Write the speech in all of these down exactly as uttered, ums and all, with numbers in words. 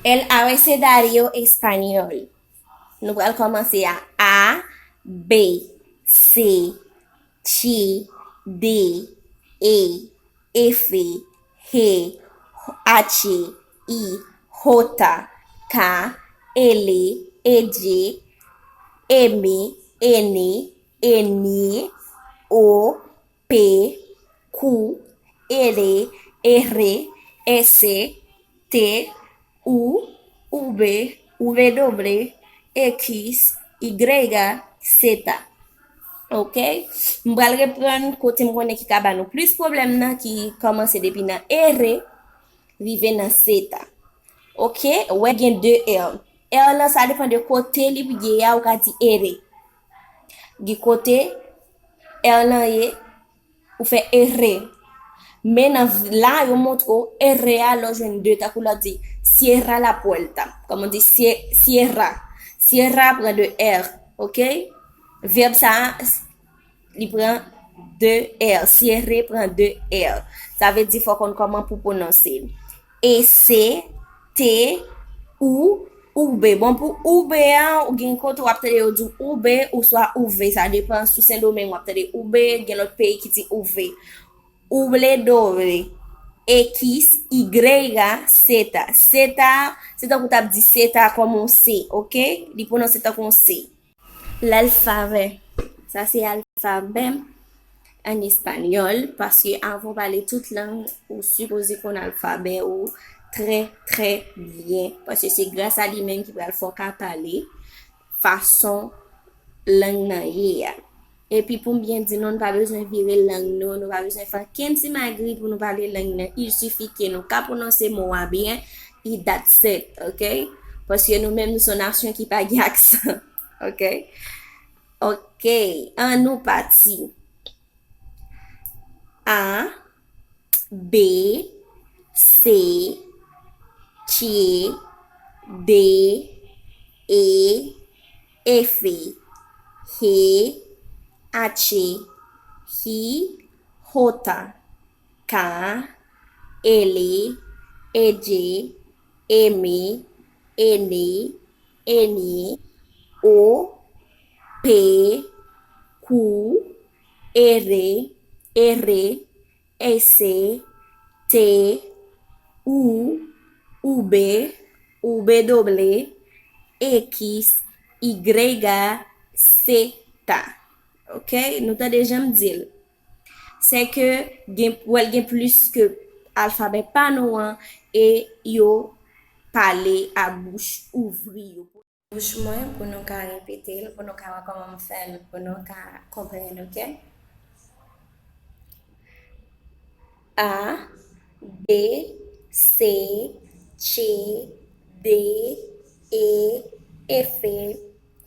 El abecedario español. Nou pral kòmanse a A, B, C, C, D, E, F, G, H, I, J, K, L, M, N, N, O, P, Q, R, S, T, U, V, W, X, Y, Z. Ok? M pral reprann kote m konnen ki ka ba nou plis pwoblèm nan, ki kòmanse depi nan R, rive nan Z. Ok? Ou wè gen de R. R lan, sa depann de kote li ye a, ou ka di R. Gen kote R lan ye, ou fè R. Men nan v-, la, yo montre w R a, lè w jwenn de, tankou lè w di, cierra la puerta. Kòman w di, cie-, cierra. Cierra pran de R, ok? Vèb sa a, li pran de R. Cierre pran de R. Sa vle di fò w konn kòman pou pwononse l. E C, T, U, V. Bon, pou V a, ou gen kote w ap tande yo di V ou swa V. Sa depann, sou Sendomeng w ap tande V, gen lòt peyi ki di V. W, X, Y, Z. Z, se tankou w t ap di seta kòm yon C, ok? Li pwononse tankou yon C. L'alfabè. Sa se alfabè an espanyòl, paske avan w pale tout lang, ou sipoze konn alfabè ou trè, trè byen. Paske se gras a li menm ki pral fè w ka pale fason lang nan ye a. Epi pou m byen di nou, nou pa bezwen vire lang nou, nou pa bezwen fè okenn ti magri pou nou pale lang nan. Il suffit ke nou ka pwononse mo a byen, e that's it, ok? Paske nou menm, nou se yon nasyon ki pa gen aksan, ok? Ok, ann nou pati. A, B, C, Q, D, E, F, G, H, I, J, K, L, M, N, N, O, P, Q, R, R, S, T, U, V, W, X, Y, Z. Ok? Nou tande jan m di l. Se ke gen, w wè l gen plis ke alfabè pa nou an, e yo pale a bouch ouvri yo. Bouch mwen pou nou ka repete l, pou nou ka wè kòman m fè l, pou nou ka konprann, ok? A, B, C, Q, D, E, F,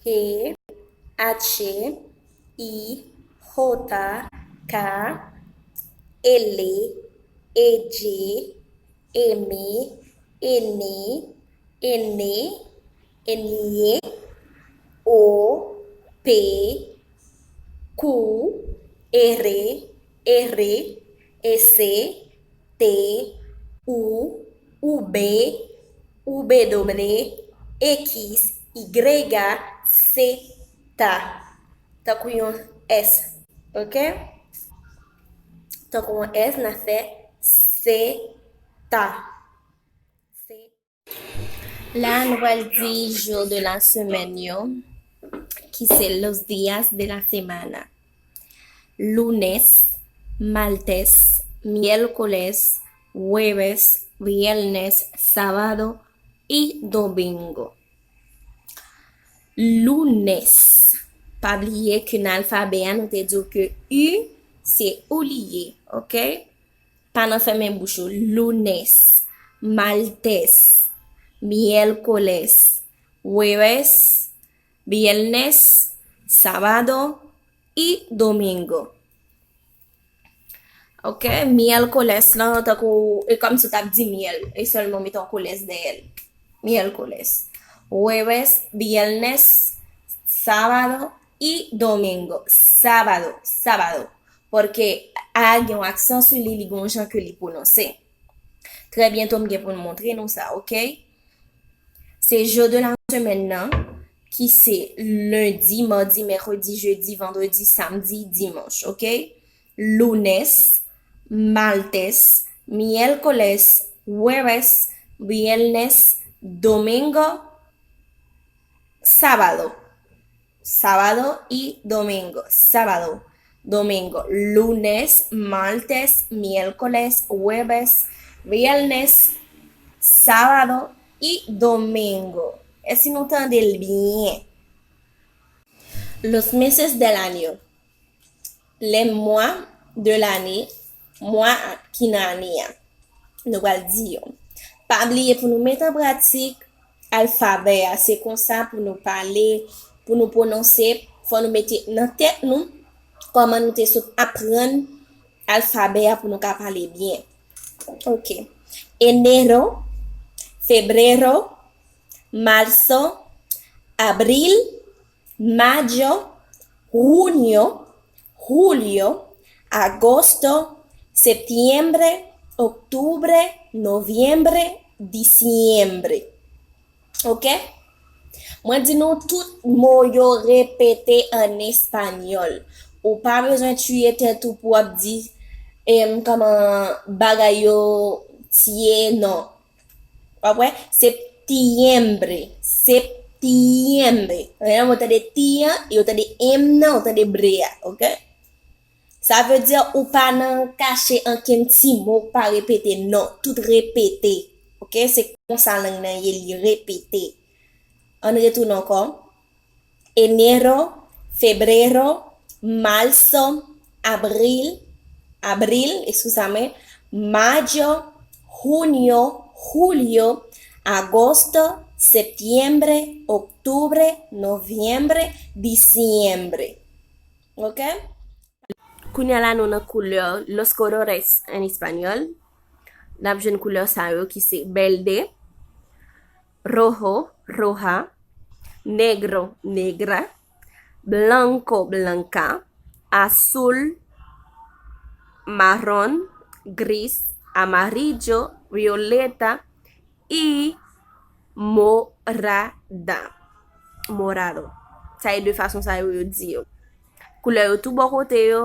G, H, I, J, K, L, M, N, N, N, N, O, P, Q, R, R, S, T, U, V, W, X, Y, Z. Tankou yon S, ok? Tankou yon S, n a fè seta. Se- La, nou pral di jou de la semèn yo, ki se los días de la semana. Lunes, martes, miércoles, jueves, viernes, sábado y domingo. Lunes. Pa bliye ke nan alfabè a, nou te di w ke U, se ou li ye, ok? Pa nan fèmen bouch ou. Lunes, martes, miércoles, jueves, viernes, sábado y domingo. Ok, miércoles lan, tankou, e kòmsi w t ap di myèl, e sèlman w mete yon koles dèyè l. Miércoles. Jueves, viernes, sábado y domingo. Sábado, sábado. Paske a gen yon aksan sou li, li gen yon jan ke li pwononse. Trè byento, m gen pou m montre nou sa, ok? Se jou de la semèn nan, ki se lendi, madi, mèkredi, jedi, vandredi, samdi, dimanch, oke? Lunes, martes, miércoles, jueves, viernes, domingo, sábado. Sábado y domingo. Sábado, domingo. Lunes, martes, miércoles, jueves, viernes, sábado y domingo. Èske nou tande l byen? Los meses del año. Les mois de l'année, mwa ki nan ane a. Nou pral di yo. Pa bliye pou nou mete an pratik alfabè a. Se konsa pou nou pale, pou nou pwononse, fò nou mete nan tèt nou kòman nou te sot aprann alfabè a pou nou ka pale byen. Ok. Enero, febrero, marzo, abril, mayo, junio, julio, agosto, septiembre, octubre, noviembre, diciembre. Ok? Mwen di nou tout mo yo repete an espanyòl. Ou pa bezwen tiye tèt ou pou w ap di em, kòman bagay yo tiye, non. W ap wè? Septiembre. Septiembre. Lè yo tande ti an, yo tande em nan, yo tande bre a, ok? Sa vle di ou pa nan kache ankenn ti mo k pa repete, non. Tout repete. Ok? Se konsa lang nan ye, li repete. Ann retounen ankò. Enero, febrero, marzo, abril, abril, excusame, mayo, junio, julio, agosto, septiembre, octubre, noviembre, diciembre. Ok? Kounye a la nou nan koulè, los colores en español. N ap jwenn koulè sa yo ki se verde, rojo, roja, negro, negra, blanco, blanca, azul, marrón, gris, amarillo, violeta, y morada. Morado. Sa e de fason sa yo, yo di yo. Koulè yo tou bò kote yo.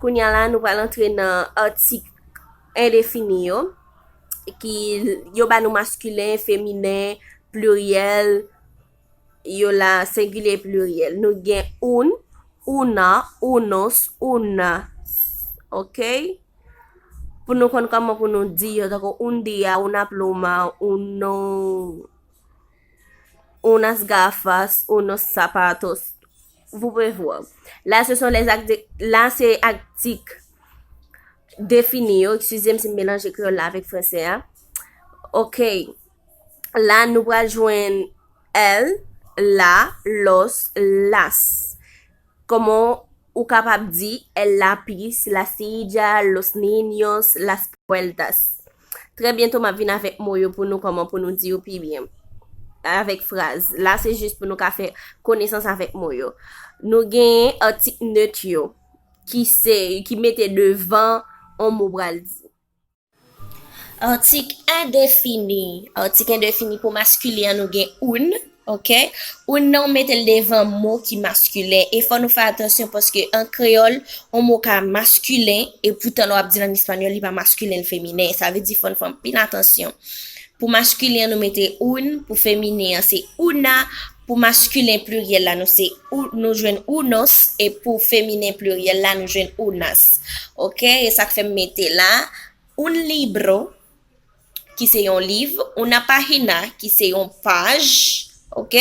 Kounye a la, nou pral antre nan atik endefini yo, ki yo ba nou maskilen, feminen, pliryèl, yo la sengilye, pliryèl. Nou gen un, una, unos, unas. Ok? Pou nou konn kòman pou nou di yo, tankou un día, una pluma, uno, unas gafas, unos zapatos. Vous pouvez voir. Là, ce sont les acti-, là, c'est atik defini yo. Excusez-moi si m melanje kreyòl la avèk fransè a. Ok. La, nou pral jwenn el, la, los, las. Kòman ou kapab di el lápiz, la silla, los niños, las puertas. Trè byento, m ap vin avèk mo yo pou nou, kòman pou nou di yo pi byen. Avèk fraz. La, se jis pou nou ka fè konesans avèk mo yo. Nou gen atik neut yo, ki se, ki mete devan on mo pral di. Atik endefini. Atik endefini pou maskilen an, nou gen un, ok? Un nan, ou mete l devan mo ki maskilen. E fò nou fè atansyon paske an kreyòl, on mo ka maskilen, e poutan lè w ap di l an espanyòl, li pa maskilen, l feminen. Sa vle di fò n fè anpil atansyon. Pou maskilen an, nou mete un, pou feminen an, se una, pou maskilen pliryèl la, nou se u-, nou jwenn unos, e pou feminen pliryèl la, nou jwenn unas. Ok? E sa k fè m mete la, un libro, ki se yon liv, una página, ki se yon paj, ok?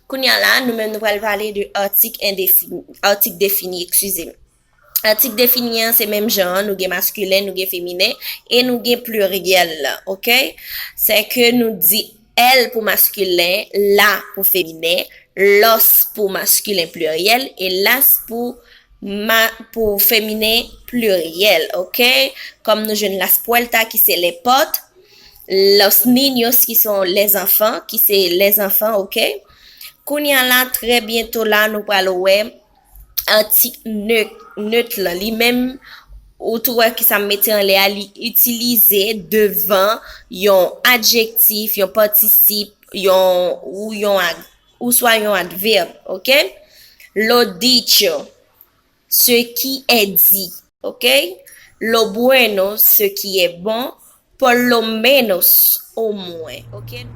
Kounye a la, nou menm nou pral pale de atik endefini, atik defini, eskize m. Atik defini an, se menm jan an, nou gen maskilen, nou gen feminen, e nou gen pliryèl, ok? Se ke nou di el pou maskilen, la pou feminen, los pou maskilen pliryèl, e las pou ma-, pou feminen pliryèl, ok? Kòm nou jwenn las puertas, ki se lè pòt, los niños, ki se lèzanfan, ki se lèzanfan, ok? Kounye a la, trè byento la, nou pral wè atik neut, neut lan. Li menm, Ou tou wè ki sa m mete anlè a, li itilize devan yon adjektif, yon patisip, yon, ou yon ad, ou swa yon advèb, ok? Lo dicho, ce qui est dit, ok? Lo bueno, ce qui est bon. Por lo menos, au moins, ok?